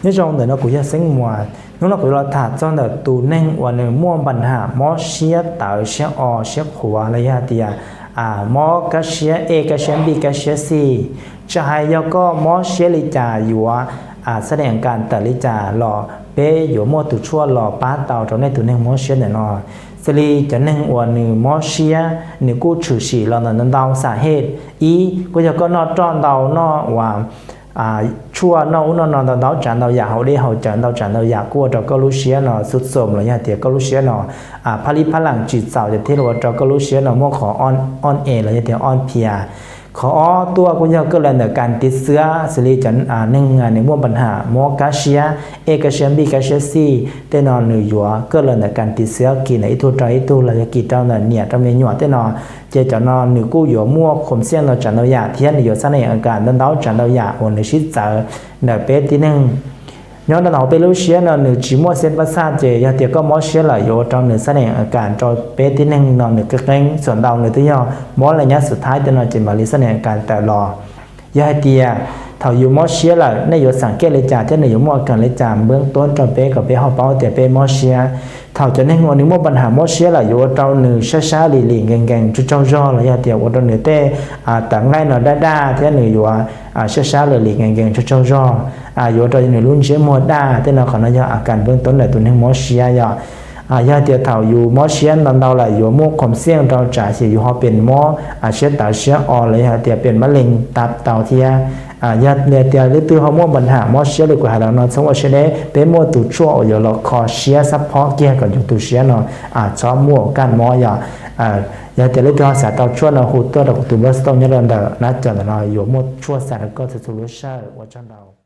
Nyob zoo, ntawm no kuv yog Xeeb Muas. Hnub no kuv yuav los tham txog ntawm tus neeg uas nws muaj npa ham mob siab tawv siab o siab qhuav los yog hais tias mob kab siab ej kab siab npij kab siab xij. Tsis hais yog koj mob siab li cas yuav xab nees a kas tawm li cas los peb yuav muaj tus tshuaj los pab tau rau nej tus neeg mob siab ntawm no. Xws li cov neeg uas nws mob siab nws kuj tshwm sim los ntawm ntau ntau xam hej. Ib, kuj yog koj noj roj ntau, noj uas tshuaj noj ub noj no ntau ntau tsav ntau yam, haus dej haus cawv ntau tsav ntau yam kuj ua rau koj lub siab no xub xoos los yog tias koj lub siab no phab lib phab lees tsis txaus ces thiaj li ua rau koj lub siab no muaj qhov o es los yog tias o phias. Qhov ob tuaj kuj yog kawj lawv ntawm kas tiv xwab, xws li cov neeg nws muaj npa ham mob kab siab ej kab siab npij kab siab xij tej no nws yuav kawj lawv ntawm kas tiv xwab kis ntawm ib tug rau ib tug los yog kis rau ntawm niam rau me nyuam tej no. Ces cov no nws kuj yuav muaj khoom xiaj ntau tsav ntau yam thiab nws yuav xab nees a kas ntau ntau tsav ntau yam uas nws sib txawv ntawm peb tib neeg. Nyob rau ntawm hauv peb lub siab no nws tsis muaj xeeb pab xaj, ces yog tias koj mob siab lawm yuav ua rau nws xab nees a kas rau peb tib neeg no nws qeeb qeeb, xam ntau nws twb yog mob laj nyab xus thaib tej no ces mam li xab nees a kas tawm los. Yog hais tias thaum yus mob siab lawm nej yuav xam kej li cas thiab nws yuav muaj a kas li cas npeb tuab rau peb kom peb ho paub tias peb mob siab. Thaum cov neeg uas nws muaj npa ham mob siab lawm yuav ua rau nws sab sab lim lim nkees nkees tsaug tsaug zog los yog tias ua rau nws tej tawv nqaij no daj daj thiab nws yuav sab sab lim lim nkees nkees tsaug tsaug zog, yuav ua rau nws lub ntsiab muag daj tej no. Qhov no yog a kas npeb tuab ntawm tus neeg mob siab yom. Yog tias thaum yus mob siab ntau ntau lawm yuav muaj khoom xiaj rau tsam xyem yus ho pem mob siab tawv siab o los yog tias pem mab lees tab tau thiab. Yog tias leej twg ho muaj npa ham mob siab li kuv hais los no txhob ua siab deb, peb muaj tus tshuaj uas yuav los kho siab xab phob kiag kom yus tus siab no txhob muaj kaj mob yom. Yog tias leej twg ho xav tau tshuaj no hu tuaj rau kuv tus npawb xov tooj nyob rau ntawm nab cov ntawm no yuav muaj tshuaj xa rau koj txhua txhua lub sij hawm. Ua tsaug ntau.